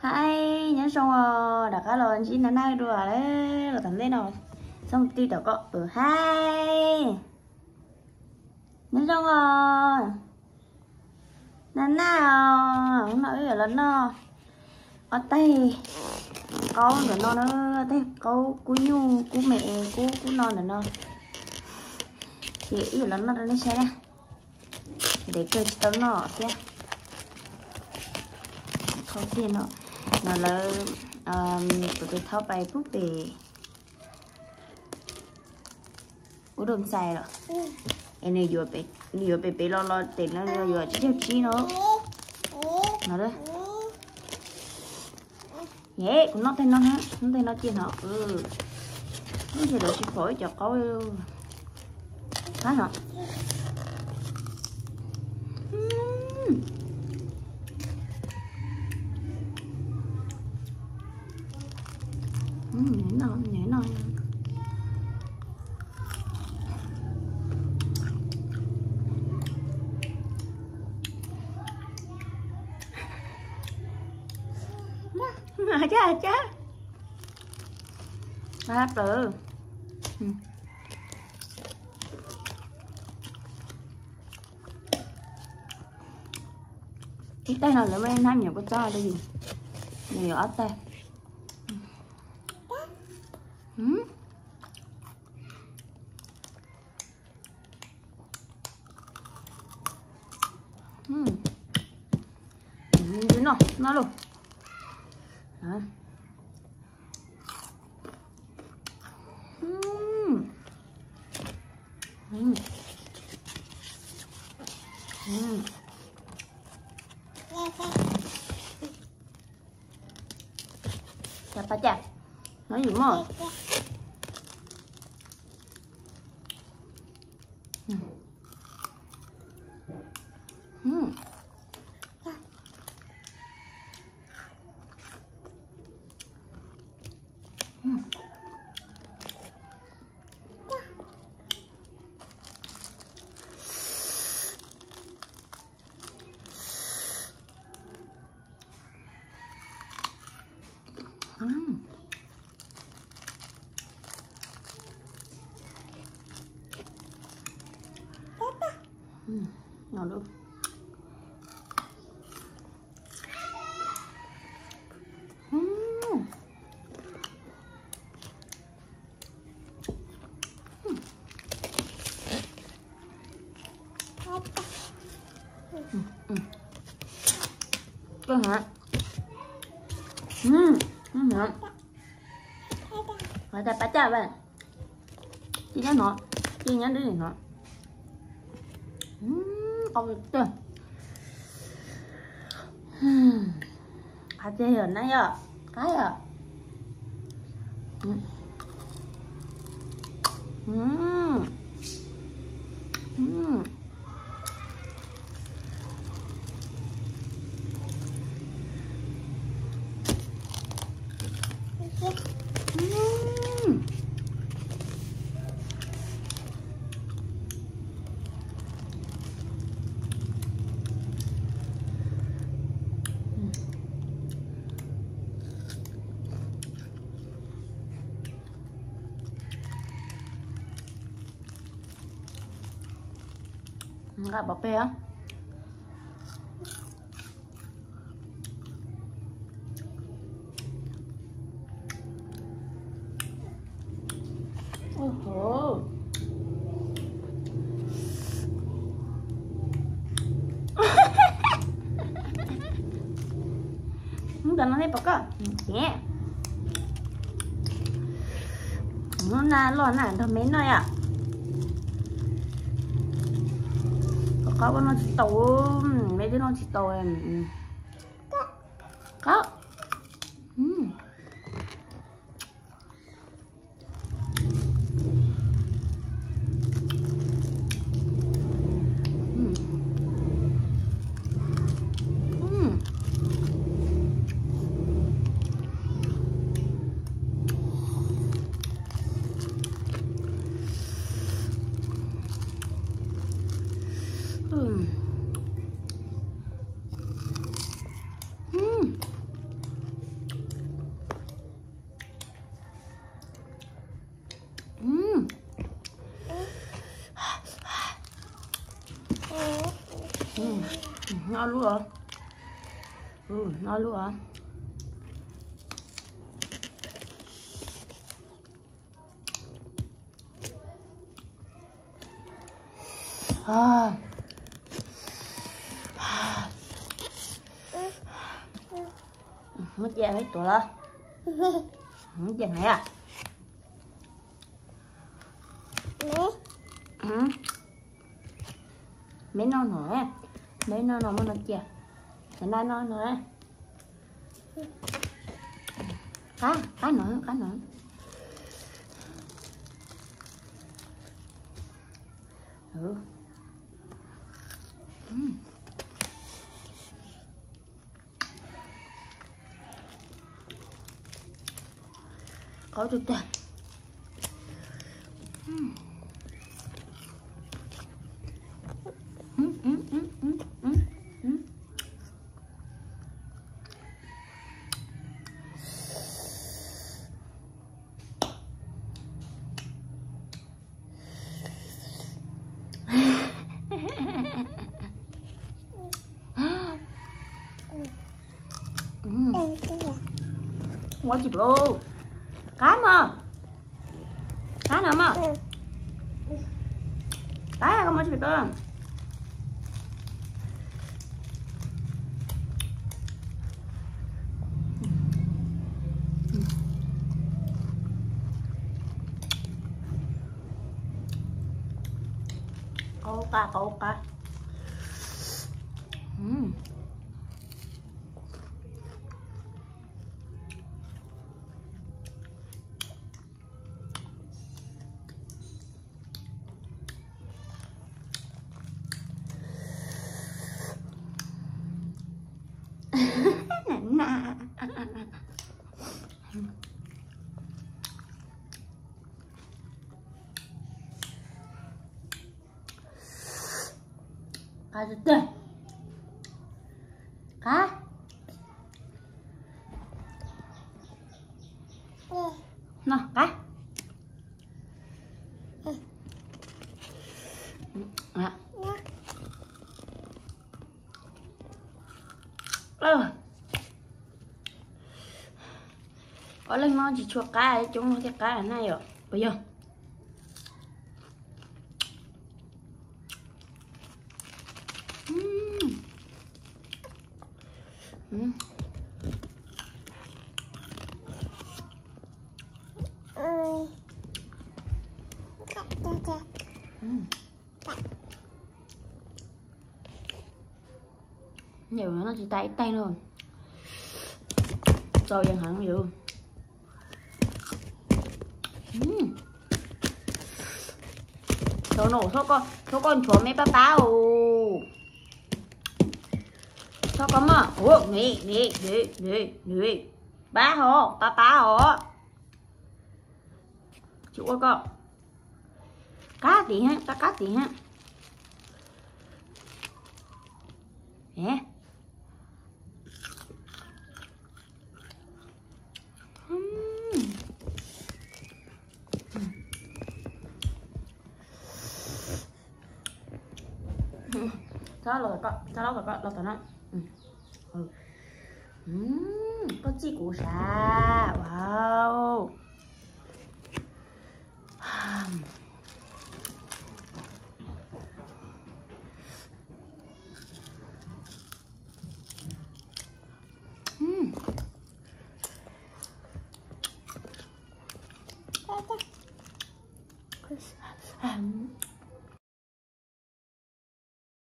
Hais, nyob zoo os, rov qab los ntsib Nab Nab dua los tom ntej no, txhob mus twj tom koj. Hais, nyob zoo os, Nab Nab os, hnub no wb yuav los noj ob teg qaub ntawm no na, ob teg qaub kub nyuj kub me kub kub no ntawm no, ces wb yuav los noj rau nej saib na. Ntev kawg tsis tau noj thiab. Qhov tiag no, no lawv, kuv tus thaub pais pub pem ub doo ntxais los, es nws yuav pem pem los los tes no yuav tsib caug tsib no. No, kuv noj teg no, noj teg no cia no. Lub ntiag lawv tsis pom ib cov qaub qab no. Cab cab, qab plaws. Ib teg no lawv muab hnab me nyuam kua txob rau yus, nws yuav ob teg. Noj, noj lauj. Cov pab cam no yus mog. Kawg hov. Hov tas pab cam, cia nyob no, cia nyob deb no. Qab tiag yog na yom, qab yom. Nqa pov peg. Ntawm no nej pom koj, hnub na loj na nrog me noj yom. Qab ua no tsis tau, me twb noj tsis tau. Qab. Ob lub os. Ub, ob lub os. Muab cia ib tuav los. Muab cia hnaiv a. Me noj no, me noj no muab no cia. Cov naj noj no. Qab, qab no, qab no. Qab tag tag. Ua tsis pom. Qab mog. Qab no mog. Qab koj muab tsis pom. Qaub qab, qaub qab. Qab tag tag. Qab. No qab. Ob leeg no tsis tshua qab, coob no thiaj qab na yom, puas yog? Nim no tsis tas ib teg no. Txaus yees heev yus. Txaus no, txhob koj nchuav me pab pab os. Txhob koj mog. Pab hov, pab pab hov. Tsis ua koj. Qab tim, qab qab tim. Txhob los tom koj, txhob los tom koj, los tom no. Koj txij kuv sav. Wow.